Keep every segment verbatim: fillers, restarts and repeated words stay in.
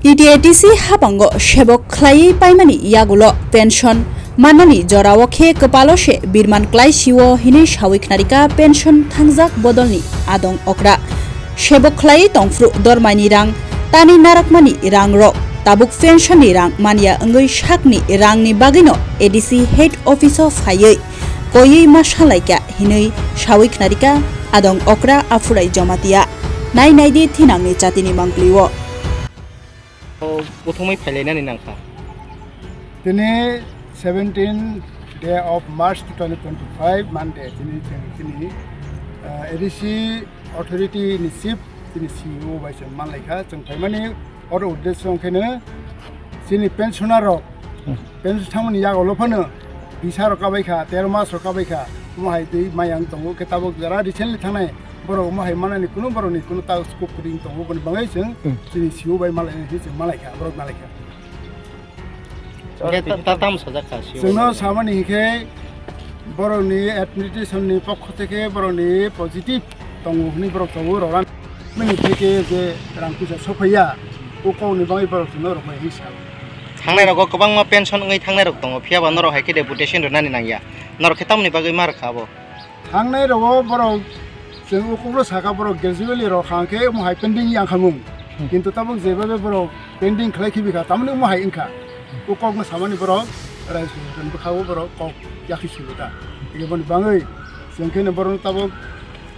T T A T C habango sebok khlaiwi paimani yagulo pension mannani jorao khe kwpalo se birman klai sio hinwi sawi khnarika pension thangjak bodolni adong okra. Sebok khlaiwi tongphru dormaini rang tani narakmani rangrok tabuk pensionni rang manya wngwi sakni rangni bagwino A D C head office-o phaiwi koiwi ma salaikha hinwi sawi khnarika adong okra Aphurai Jamatia. Nai naidi thinangni chatini mangpli-o. O, buthumwi phailainani nangkha. Tini seventeen day of March two thousand twenty-five, Monday, tini, tini, tini, uh, A D C authority ni chief, tini C E O bai se manlaikha. Chwng phaimani oro uddesyo wngkhaino chini pensioner rok, hmm, pension thangmani yago phano bisa rok kabaikha, tero mas rok kabaikha, omo hai twi maya wng tongo. Khe tabuk jara recently thangnai borok omo hai manani kuno borokni kuno ta scope kwrwi wng tongo, boni bagwi chwng, hmm, chini C E O bai malai hinwi chwng malaikha, borok malaikha. Hingke ta, ta, tam sajak kha, C E O. Chwngno samani hinkhe borokni administration ni pokho theke borokni positive tongo hwnwi borok tongo, rok ran mani theke je rang puisa sophaiya, o kokni bagwi borok chwngno rok bai hinwi sa. Thangnai rogo kwbangma pension wngwi thangnai rok tongo, phiya ba norok hai khe deputation rwnani nangya, norok khe tamoni bagwi ma rwkha abo? Thangnai rogo borok chwng ukuklo saka borok gradually rok hang khe omo hai pending yang khamung. Hmm. Kintu tabuk jebabe borok pending khlai khibi kha, tamoni omo hai wngkha. O kokno samani borok raijwng bwkhao borok kok yakhi sulo ta. Eboni bagwi chwng khe borok tabuk,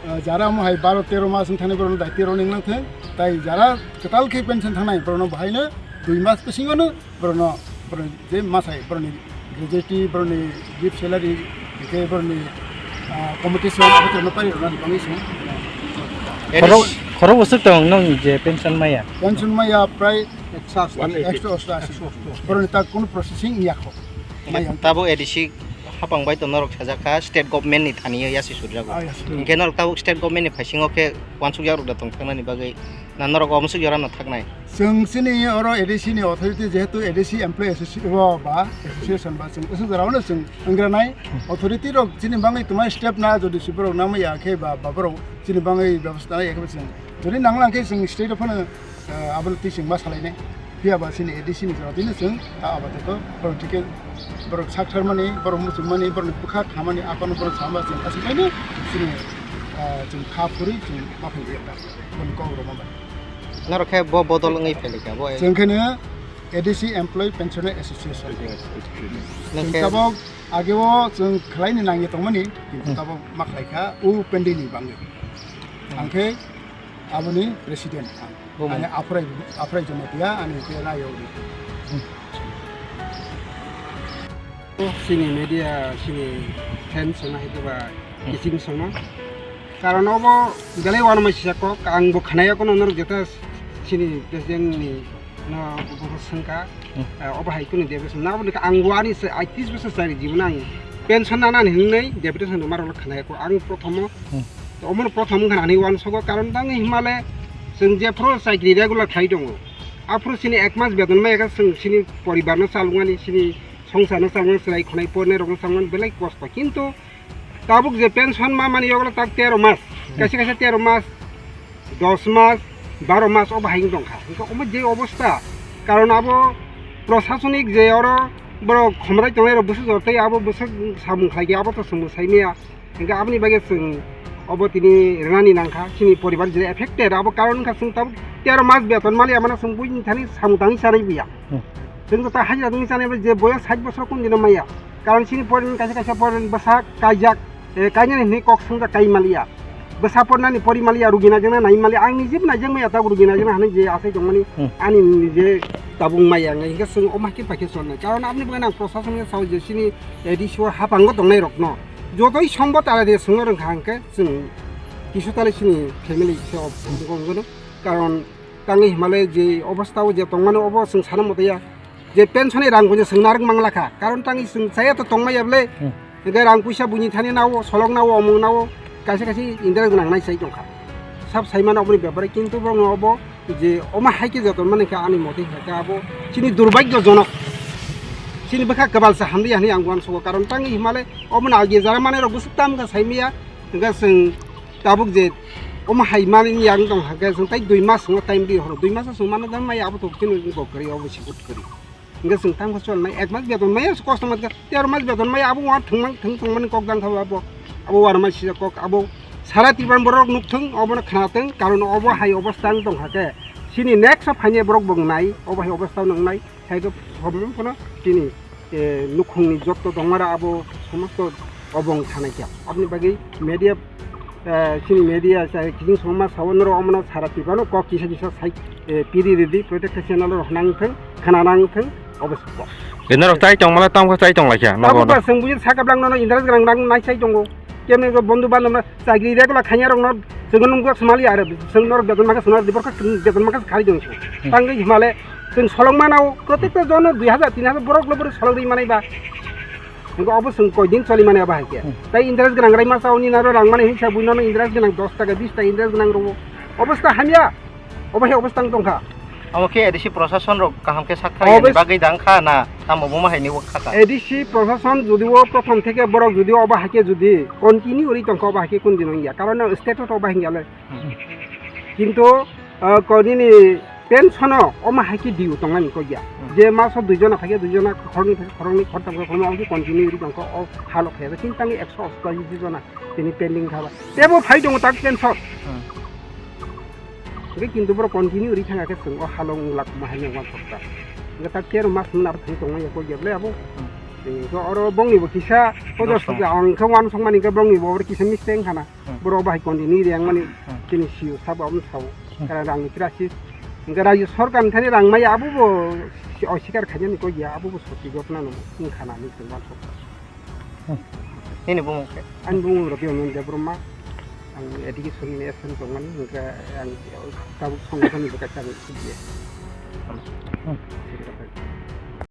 ah, jara omo hai baro tero mas wng thani borok dai tero ning nang thang. Tai jara kwtal khe pension thangnai borok no bahaino dui mas bisingo no borokno, borokni je masai, borokni gratuity, borokni gift salary, hingke borokni, ah, compensation, abotorokno pari rwna ni bagwi se. Khorok, khorok bwswk tong nong je pension maya? Pension maya prai ekso osto ashi. Borokni ta kono processing ya kho. Maya. Tabuk A D C hapang bai to norok sajak kha, state government ni thani yasi sudjago. Ah, yes. Hingke norok tabuk state government ni phaisingo khe wansuk yakrok da tong thangna ni bagwi na norok wansuk jora no thaknai? Chwng chini oro A D C ni authority, jehetu A D C employee associ-, o ba association ba chwng aswk jorao no chwng wngranai. Authority rok chini bagwi twmai step na, jodi se borok namai ya khe ba, ba borok chini bagwi bebostha nai ya khe chwng jodi nanglang khe chwng state o phano, eh, abono twi chwng ma salainai. Phiya ba chini A D C ni jora twi no chwng ta abato borok thike borok sak tharmani, borok muchungmani, borokni bwkha khamani akono borok sama chwng aswk bai no chini, eh, chwng kha phuri chwng ma phai ya ta boni kok rok ma bai. Norok khe bo bodol wngwi phailika bo? Chwng khe no A D C Employee Pensioner Association. Nwng khe tabok ageo chwng khlaini nangya tongmani, kintu tabok ma khlaikha o pending ni bagwi. Ang khe aboni president ang. Ani Aphurai, Aphurai Jamatia ani khe nayo. Chini media, chini fans no hai khe ba kiching songno. Karon obo belai uanama sisa kok, ang bo khnaya kono norok jeta chini president ni no bo sengka, eh, obo hai kunu de bwswk na, obo ni ang bo ani se aitris bwswk chari jibon ang pension nana ni hinwi deputation rwma rok khnaya ko ang prothomo. Omo no prothom wngkha ani uansogo, karon tang himale chwng jephru chakri regular khlai tongo, aphuru chini ek mas beton maya khe chwng chini poribar no chaloknani, chini songsar no chaloknani, chwrai khonai porinai rok no chaloknani belai kosto, kintu tabuk je pension ma mani yoglo tak tero mas, kaisa kaisa tero mas, dos mas, baro mas obo hai wng tongkha. Hingke omo je obostha, karon abo prosasonik je oro borok khomrai tongnai rok bwswk jor tei abo bwswk samung khlai khe abo to chwngbo sai maya. Hingke aboni bagwi chwng obo tini rwnani nangkha, chini poribar je affected abo karon wngkha chwng tabuk tero mas beton maliya mano chwng buini thani samung tangwi chanai buya. Chwng jota hajira tangwi chanai bai je boyos sait bosor kun dino maya. Karon chini porin kaisa kaisa porin bwsa kaijak, eh, kainani hinwi kok swngjak kai maliya. Bwsa pornani pori maliya, rugina jengna nai maliya. Ang nijebo naijak maya tabuk rugina jengna hinwi je asai tongmani ani nije tabuk maya wngya. Hingke chwng omo hai khe pai khe chonnai. Karon aboni bagwi ang prosason khe sao je chini A D C o hapango tongnai rokno jotoi sombo tara de swngo rwngkha hingke chwng kisu tale chini family kisa o wngkha wngkha no. Karon tangwi himale je obostha o je tongmani obo chwng sana motaya. Je pension ni rang buino chwng narwk manglakha, karon tangwi chwng chaya to tongmaya bwle. Hingke rang puisa buini thani nao, solok nao, omong nao, kaisa kaisa interest gwnangnai sai tongkha. Sab saimano oboni bepare, kintu borokno obo je omo hai khe joto mani khe ani motwi khe abo chini durbhagyojonok. Chini bwkha kwbalsa hamliya hinwi ang uansugo, karon tangwi himale omono agi jara manwi rok bwswk tam wngkha saimaya, hingke chwng tabuk je Omo hai mani yang tong hake, chwng tai dui mas swngo time di horo. Dui mas swngo mano dan mai abo to kino go kari, obo si kut kari. Hingke chwng tang chol nai, ek mas beton mai, kosto mas ka, tero mas beton mai, abo wa thwng mang, thwng tong mani kok dang thabo abo. Abo war mai sijak kok, abo sara Tripura borok nuk thwng, obo no khna thwng, karon obo hai obostha tong hake. Sini next o phainai borok bo nai, obo hai obostha nang nai. Hai khe somon phano chini, eh, nukhungni jotto tongmara abo somosto obong sanai kha. Aboni bagwi media, eh, chini media chai kiching songma sao norok omono sara Tripurano kok kisa kisa sai, eh, piri ridi protected channel rok nang thang, khana nang thang, obo sabo. Norok chai tongmala tamo chai tong laikha, nogo. Abo ba seng buji saka blang nono interest gwnang nang nai chai tongo. Kemne go bondhu bandhab na chagri regular khanya rok no chwng nung go smali are chwng norok beton maka swnam di borok beton maka khari dong. Hmm. Tangwi himale chwng solong manao protekta jono dui hajar tin hajar borok lo borok solong ri manai ba. Ngo obo chwng koi din choli mane aba haike. Hmm. Tai interest gwnang rai masa oni naro rang mane hinsa buino no interest gwnang dos taka bis ta interest gwnang ro. Obostha hamya. Obo hai obostha tong kha. Amo khe A D C prosason rok kaham khe sak thai Obos- bagwi dang kha na tamo buma hai ni wak kha kha. A D C prosason jodi o prothom theke borok jodi obo hai khe jodi continue ri tong kha obo hai khe kun din ya. Karon no state o obo hai ya le. Hmm. Kintu, ah, ko nini pension o omo hai khe due tong nani ko ya. Hmm. Je maso dui jona phai khe dui jona khorni phai khorni khortam khe khorni omo continue ri tong kha o halok khe. Kintu tang ekso osto jona tini pending kha ba. Tebo phai tongo tak pension. Hmm. Hingke kintu borok continue ri thang khe chwng o halong wng lak ma hai nang uansuk ta. Hingke tak tero mas hwnwi abo thang tongma ya kok ya ble abo. Hmm. Hingke oro bongni bo kisa kodo Dos tong. Suja ang khe uansuk mani hingke bongni bo oro kisa mistake wngkha na. Hmm. Borok bai continue ri ang mani Hmm. chini C E O sabo aboni sao. Hmm. Kara rang ni crisis. Hingke rajyo sorkar ni thani rang maya abo bo osikar khainani kok ya abo bo soti gopna no wngkha na hinwi chwng uansuk ta. Hmm. Nini bumung khe? Ani bumung Rabiul Amin Debbarma. Ang education ni S M tongmani, hingke ang tabuk songothon ni bwkha khe ang C D A. Hmm.